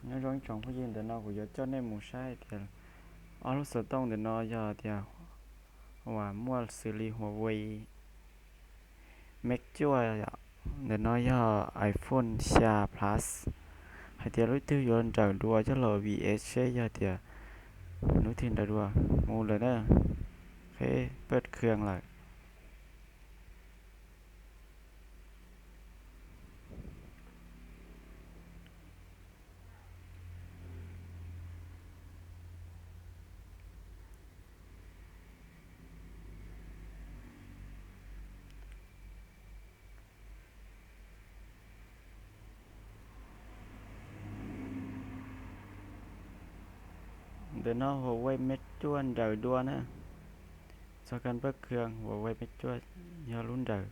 Nyob zoo ib tsoom phooj ywg, ntawm no kuv yuav coj nej mus saib hais tias ob lub xov tooj ntawm no yog tias uas muaj xws li Huawei Mate cuaj, ntawm no yog iPhone xya Plus. Hais tias lub twg yuav nrawm dua coj los vim es seb yog tias lub twg nrawm dua. Mus lawm na, qheb pawj khw lawm. Ntawm no Huawei Mate cuaj nrawm dua na. Txog kab pawj khw Huawei Mate cuaj yog lub nrawm.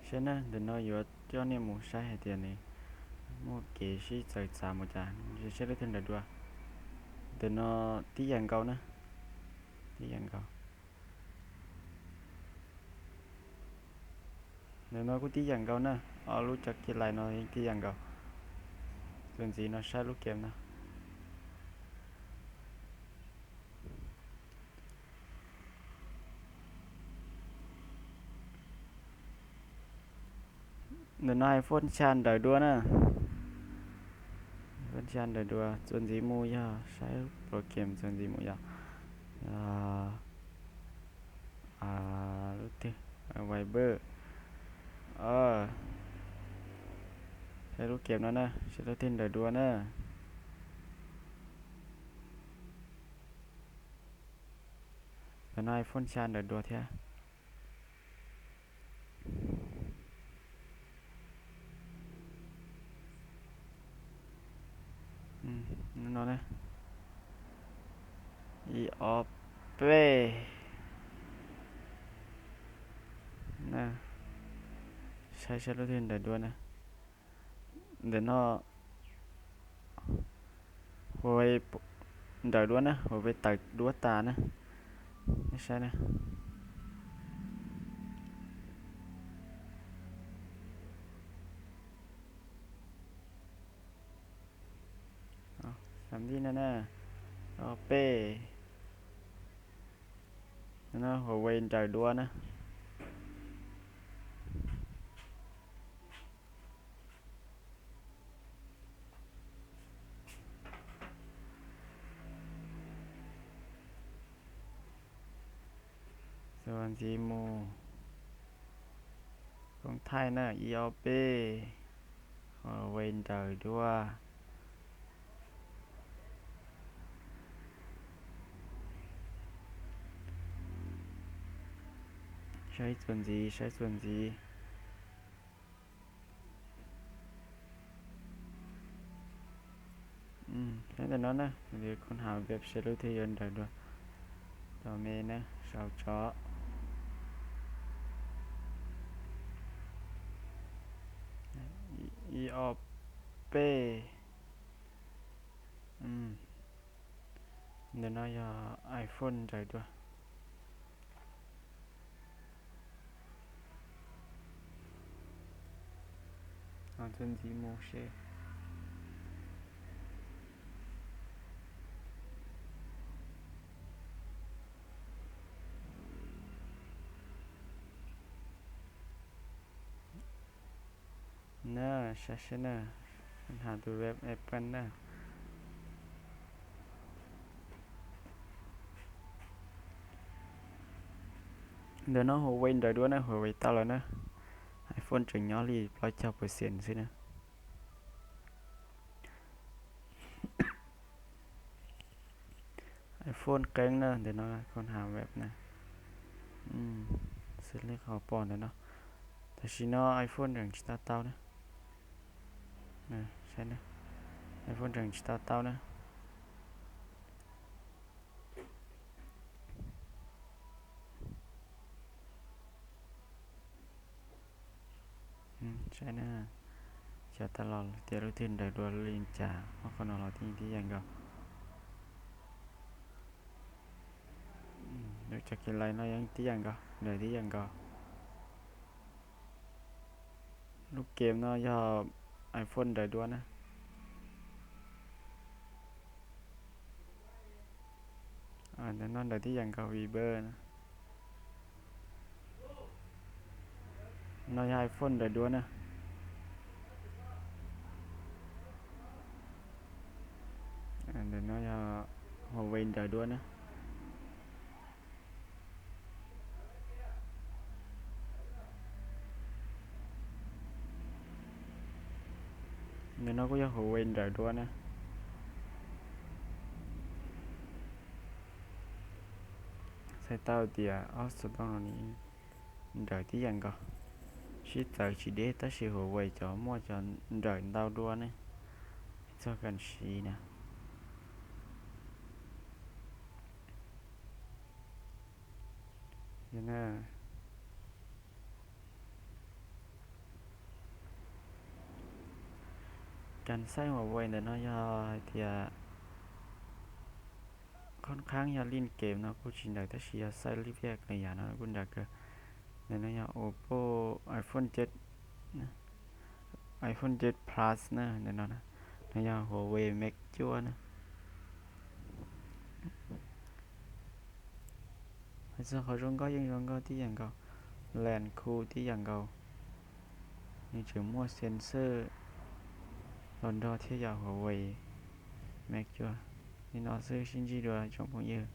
Saib na, ntawm no yuav coj nej mus saib hais tias nws muaj kev sib txawv txav mus cas, saib lub twg nrawm dua. Ntawm no tib yam nkaus na, tib yam nkaus. Ntawm no kuj tib yam nkaus na, ob lub cov kiv lais no yeej tib yam nkaus. Txuas ntxiv no saib lub game no. Ntawm no iPhone xya nrawm dua na. iPhone xya nrawm dua, txuas ntxiv mus yog saib pro game, txuas ntxiv mus yog lub twg, Viber. Saib lub game no na, saib lub twg nrawm dua na. Ntawm no iPhone xya nrawm dua thiab. No na, ib ob peb. Saib saib lub twg nrawm dua na. Ntawm no Huawei nrawm dua na, Huawei tawm dua tas na. Nej saib na. Xam li no na, ob peb. No Huawei nrawm dua na. Txuas ntxiv mus, koom thaij na, ib ob peb, Huawei nrawm dua. Saib txuas ntxiv, saib txuas ntxiv. Saib ntawm no na, kuv hais web saib lub twg yuav nrawm dua. Tos me na, sau tso. Ib ob peb. Ntawm no yog iPhone nrawm dua. Txuas ntxiv mus seb. Na, saib seb na, hais tus web Apple na. Ntawm no Huawei nrawm dua na, Huawei tau lawm na. iPhone tseem nyob li plaub caug percent xwb na. iPhone qeeb na, ntawm no koom hav web na. Xws li qhov pom ntawm no, tam sim no iPhone tseem tsis tau tau na. Saib, iPhone tseem tsis tau tau na. Saib na, Xyov tau los tias lub twg nrawm dua li cas, ob qhov no los tib tib yam nkaus. Lub cov kev lais no yeej tib yam nkaus, nrawm tib yam nkaus. Lub game no yog iPhone nrawm dua na. Ntawm no nrawm tib yam nkaus Viber na. No yog iPhone nrawm dua na. Ntawm no yog Huawei nrawm dua na. Ntawm no kuj yog Huawei nrawm dua na. Txhais tau tias ob xov tooj no nws nrawm tib yam nkaus, sib txawv tsis deb, tab sis Huawei cov muaj cov nrawm ntau dua ne, txog kas siv na. Kas xaij Huawei ntawm no yog hais tias khoob khaab yog lij kev no kuj tsis nrawm tab sis yog xaij lij viaj kawg yam no kuj nrawm kawg. Ntawm no yog Oppo iPhone, iPhone seven Plus na, ntawm no, no yog Huawei Mate cuaj na. Hais txog qhov zoo nkauj yeej zoo nkauj tib yam nkaus, lens cool tib yam nkaus. Nws tseem muaj sensor los nrog thiab yom, Huawei Mate cuaj. Li no xwb, sib ntsib dua tsoom phooj ywg.